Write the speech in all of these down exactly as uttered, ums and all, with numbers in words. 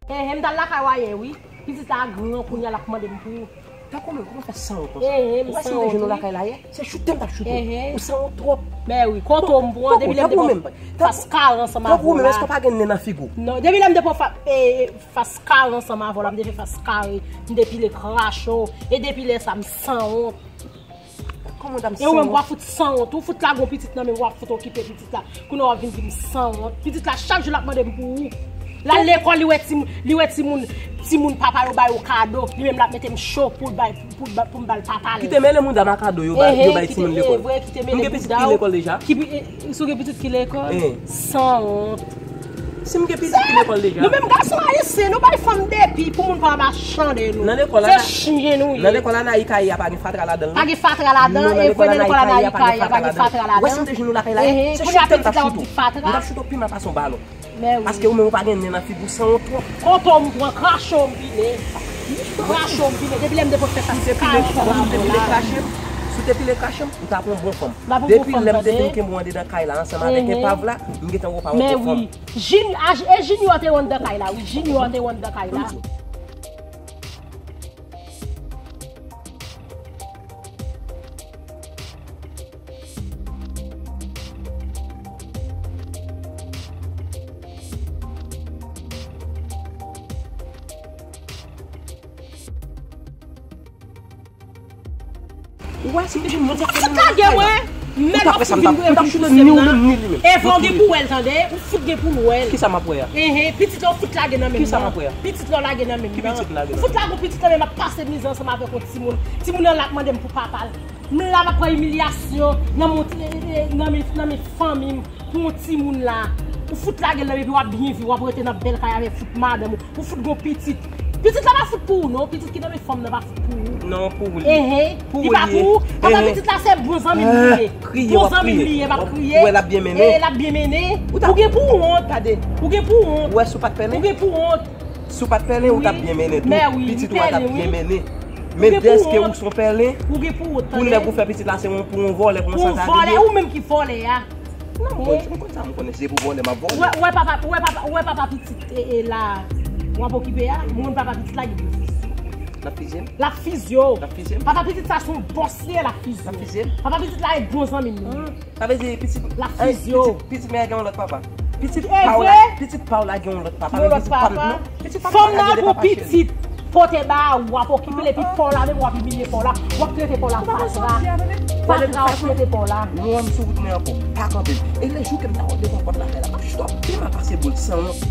Enhen, m t al lakay ou yè, wi. Pitit la gran, kounye a l ap mande m pou ou. Tankou menm, kòman fè sanwont konsa? Enhen, m sanwont, wi. Ou wè si m te jwenn ou lakay la yè? Se choute m t ap choute w. Enhen. Ou sanwont twòp. Mè wi, kote w m pran, depi lè m te pran fas kare ansanm avè w la. Tankou menm, èske w pa gen nen nan figi w? Non, depi lè m te pran fa-, e, fas kare ansanm avè w la, m te fè fas kare, m te pile krache w, e depi lè sa, m sanwont. Kòman w ta m sanwont? E ou menm, w ap fout sanwont, ou fout lage yon pitit nan men w, w ap fout okipe pitit la. Kounye a w ap vin di m sanwont. Pitit la, chak jou l ap mande m pou ou. L al lekòl, li wè timoun, li wè timoun, timoun papa yo ba yo kado. Li menm l ap mete m cho pou l bay, pou, pou, pou m ba l papa l. Kite mele mouda m a kado yo ba, yo bay timoun lekòl. Enhen, kite mele mouda w. M gen pitit ki lekòl deja? Ki pi-, e, si w gen pitit ki lekòl? Enhen. Sanwont. Si m gen pitit ki lekòl deja. Nou menm gason ayisyen, nou bay fanm depi pou moun pa machande nou. Nan lekòl la, se chen nou ye. Nan lekòl la, nan I K I a pa gen fatra ladan l, non? Pa gen fatra ladan, e vre nan lekòl la, nan I K I a pa gen fatra ladan. Ou wè si m te jwenn ou lakay la, se choute m t ap choute w. M t ap choute w pi mal pase yon balon. Mè wi. Paske ou menm ou pa gen nen nan figi w, sanwont twòp. Kote w m pran, krache w m pile. Krache w m pile. Depi lè m te pot fè sa, si w te pile krache m, si w te pile krache m, ou t ap yon bon fanm. Depi lè m te fin kenbe w anndedan kay la ansanm avèk epav la, m gentan wè w pa yon bon fanm. Jin-, a, e Junior te anndan kay la, wi. Junior te anndan kay la. Ou wè, si m te jwenn moun sa fè moun lakay la. Ou ta wè sa m t ap, m t ap choute ni ou menm ni li menm. Evre, w gen pou w wè l, tande. Ou fout gen pou w wè l. Kisa m ap wè a? Enhen, pitit la w fout lage nan men m nan. Kisa m ap wè a? Pitit la w lage nan men m nan. Ki pitit m lage nan men m? Ou fout lage yon pitit nan men m, m ap pase mizè ansanm avèk yon timoun. Timoun nan la ap mande m pou papa l. M la m ap pran imilyasyon nan men, nan men, nan men fanmi m. Pou yon timoun la, ou fout lage l nan men epi w ap byen viv, w ap rete nan bèl kay avèk fout madanm ou, ou fout gon pitit. Pitit la pa fout pou ou non, pitit ki nan men fanm nan pa fout pou ou. Non, pou ou li ye. Enhen, li pa pou ou. Papa pitit la se bon zanmi m li ye. Bon zanmi m li ye, m ap kriye. Ou wè l ap byen mennen. E l ap byen mennen. Ou gen pou wont. Ou gen pou wont. Ou wè si w pa t pèlen? Ou gen pou wont. Si w pa t pèlen, ou t ap byen mennen tou. Pitit ou a t ap byen mennen. Men dèske ou se yon pèlen, pou nèg ou fè pitit la se yon, pou yon vòlè, pou yon sasavili. Pou yon vòlè, ou menm ki vòlè a. Non, m konn, m konn sa, m konnen se pou vòlè m ap vòlè. Ou wè, ou wè papa, ou wè papa, ou wè papa pitit, e, e la, w ap okipe a, moun papa pitit la gen pou fizye. L ap fizye m? L ap fizye w. L ap fizye m? Papa pitit sa se yon bòs li ye, l ap fizye w. L ap fizye m? Papa pitit la e bon zanmi m li ye. Sa vle di pitit, l ap fizye w. Pitit, pitit mè a gen yon lòt papa. Pitit pa w la, pitit pa w la gen yon lòt papa. Yon lòt papa. Fanm nan pou pitit pote ba ou, w ap okipe l epi pa w la menm w ap imilye pa w la, w ap trete pa w la fatra. Fatra w ap trete pa w la. Non, m sou wout mwen ankò. Pa kanpe m. E lè jou ke m ta wè w devan pòt lakay la, m ap chita w pi mal pase boul sanwont.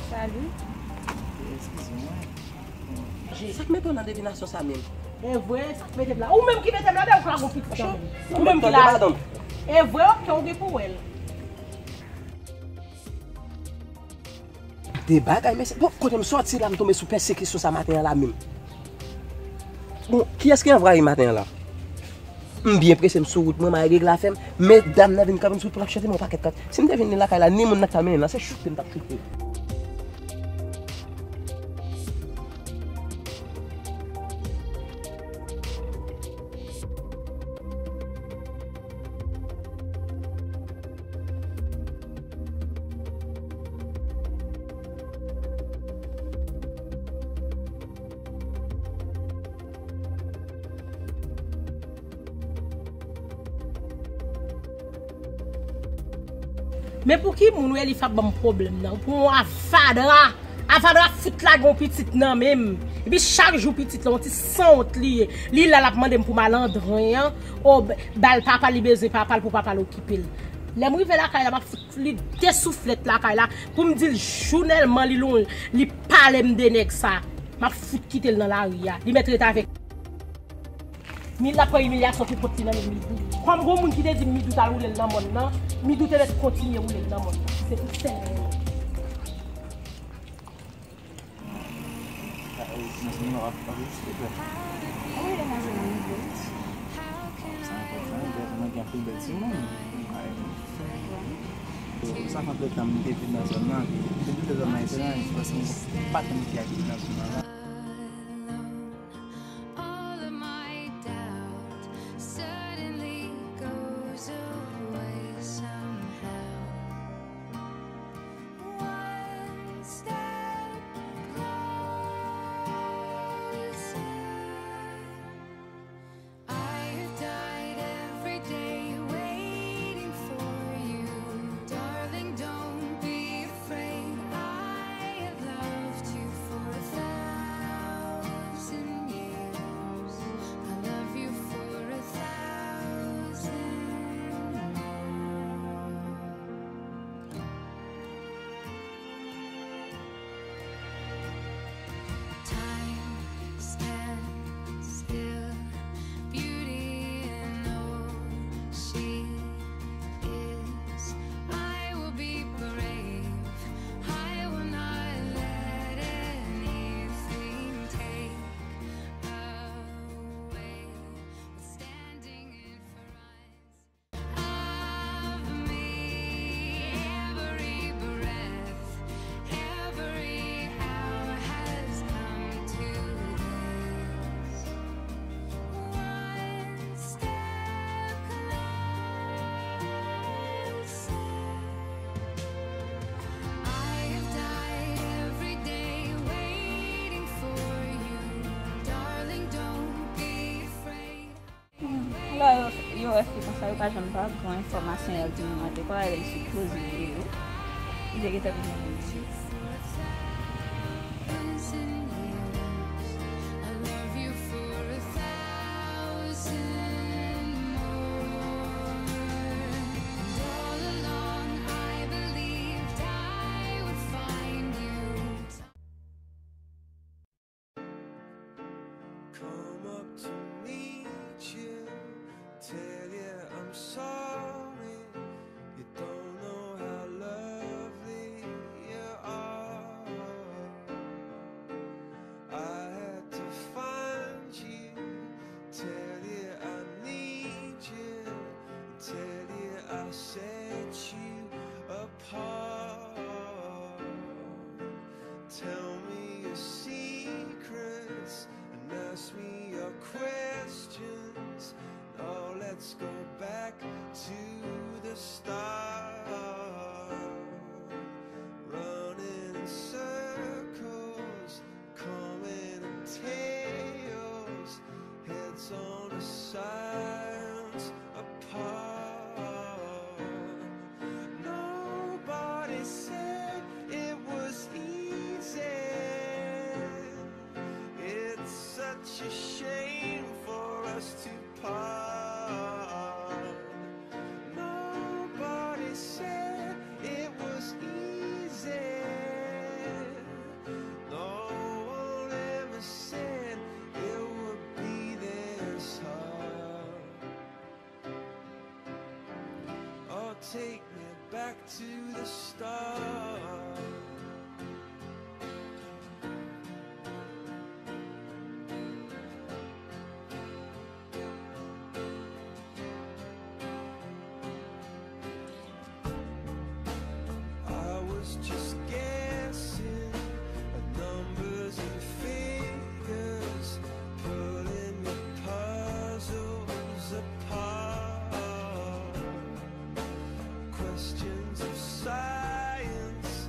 Salut. Eskize mwen. Sa k mete w nan devinasyon sa menm? E vre, sa k mete m la? Ou menm ki mete m la, men ou ka gon pitit tann ou. Ou menm ki la. E vre, ok, ou gen pou wè l. De bagay, mesye. Bon, kote m sòti la, m tonbe sou pèsekisyon sa maten an la menm. Bon, kiyès ki anvayi maten an la? M byen prese, m sou wout mwen, m al regle afè m. Men dam nan vin kanpe m sou wout pou l ap chante m yon pakèt kant. Si m te vin li lakay la, ni moun nan k ta mennen l lan, se choute m t ap choute. Men pou ki moun ou ye li fap ban m pwoblèm nan? Pou yon avadra. Avadra fout lage yon pitit nan men m. Epi chak jou pitit la, yon ti sanwont li ye. Li la, l ap mande m pou m al andren an. O, ba l papa, li bezwen papa l pou papa l okipe l. Lè m rive lakay la, m ap fout li de souflèt lakay la. Pou m di l jounèlman li lon, li pale m de nèg sa. M ap fout kite l nan lari a. Li mèt ret avèk. Li la pran imilyasyon pou kont li nan men Midou. Kòm gon moun ki te di Midou t al woule l nan mòn nan, Midou te mèt kontinye woule l nan mòn nan. Se pou sèl. Wi, demwazèl nan nivo. Sa enpòtan, mwen gen anpil bèl timoun. Sa fè anpil tan m te viv nan zòn nan, epi m te kite zòn nan etranj, paske m pa konn ki abite nan zòn nan. All of my doubt suddenly goes away somehow. One step closer. I have died every day waiting for you. Darling, don't be afraid. I have loved you for a thousand years. I love you for a thousand more. Time stands still, beauty in all she is. I will be brave, I will not let anything take away. Standing in front of me, every breath, every hour has come to this. One step closer. I have died every day waiting for you. Darling, don't be afraid. Lè yo, yo wè fi konsa, yo pa janm pa pran enfòmasyon yo di moun an te pale, li sipoze ye yo. Li te gentan vin nan men yo. Come up to meet you, tell you I'm sorry. You don't know how lovely you are. I had to find you, tell you I need you, tell you I'll set you apart. Tell me your secrets and ask me your questions. Now let's go back to the start. Running in circles, coming in tails, heads on a science apart. Nobody said it was easy. It's such a shame for us to part. Nobody said it was easy. No one ever said it would be this hard. Oh, take me back to the start. I was just guessing at numbers and figures, pulling the puzzles apart. Questions of science,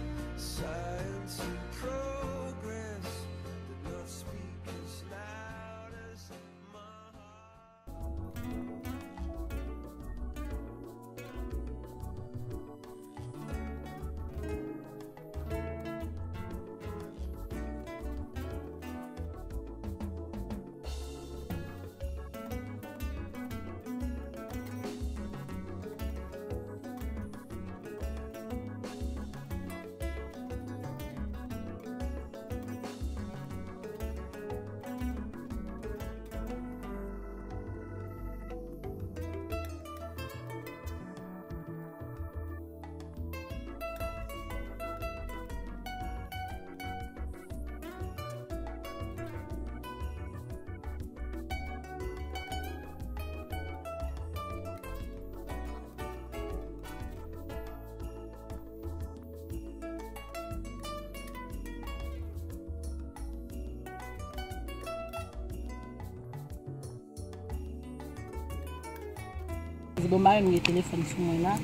Di bon, m pa menm gen telefòn sou mwen la.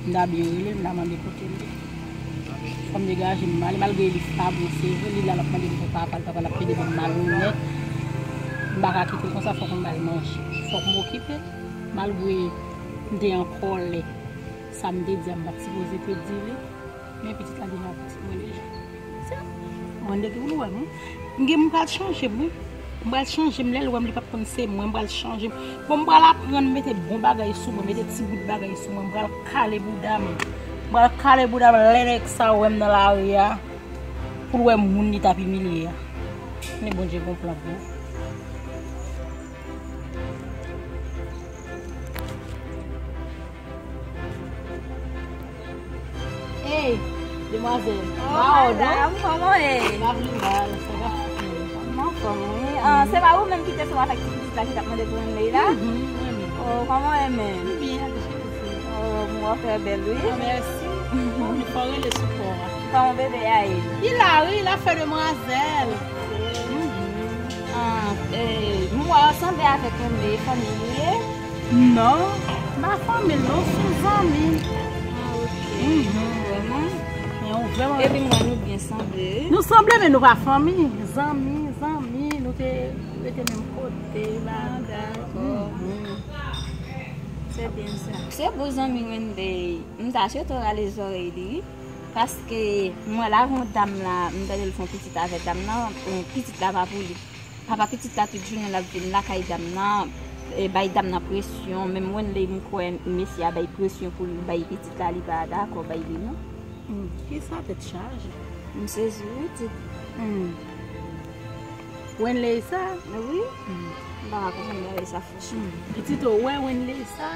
M ta byen rele l, m ta mande kote l ye. Fò m degaje m ale, malgre li pa bon, se vre, li la, l ap mande m pou papa l, papa l ap pede ban m malonèt. M pa ka kite l konsa, fòk m ba l manje. Fòk m okipe l. Malgre m te an kòlè, sa m te di a, m pa t sipoze te di li. Men pitit la deja piti mwen deja. Sa, mwen de ki pou l wè m. M gen, m pral chanje m, wi. M pral chanje m, lè l wè m, li p ap konn se mwen, m pral chanje m. Bon, m pral aprann mete bon bagay sou mwen, mete ti bout bagay sou mwen, m pral kale bouda m. M pral kale bouda m, lè nèg sa wè m nan lari a, pou l wè moun li t ap imilye a. Men Bondye gon plan pou ou. Ey, demwazèl, oh, ba òd, madam, kòman w ye? M ap li mal, sa va fini. M anfòm, wi. Ah, se pa ou menm ki te fè m avèk ti pitit la ki t ap mande pou Wenley la? Mhm, mwen menm. Oh, kòman w ye menm? M byen, ak Jezi. Oh, m wè w trè bèl, wi. Ah, mèsi. Bon, fò rele sou kò a. Kòman bebe a ye? Li la, wi, l ap fè demwazèl. Mhm. Ah, eh, m wè w sanble avèk Wenley, fanmi li ye? Non, m pa fanmi l non, se yon zanmi. Ah, ok. Mhm. Vrèman? Yon vrèman. Epi m wè nou byen sanble, wi. Nou sanble, men nou pa fanmi. Zanmi, zanmi, nou te rete menm kote, bagay. Ah, dakò. Mhm. Se byen sa. Se bon zanmi Wenley. M ta swete w rale zòrèy li, wi. Paske m wè la, yon dam la, m tande l fè yon pitit avè dam nan, yon pitit la pa pou li. Papa pitit la tout jounen l ap vin lakay dam nan, e, bay dam nan presyon. Menm Wenley, m kwè mesye a bay presyon pou l bay pitit la, li pa dakò bay li non. Hmm, kisa tèt chaje? M sezi, wi, ti. Hmm. Wenley sa? Wi. Hmm. M pa ka konprann bagay sa, franchman. Hmm. Pitit ou wè Wenley sa?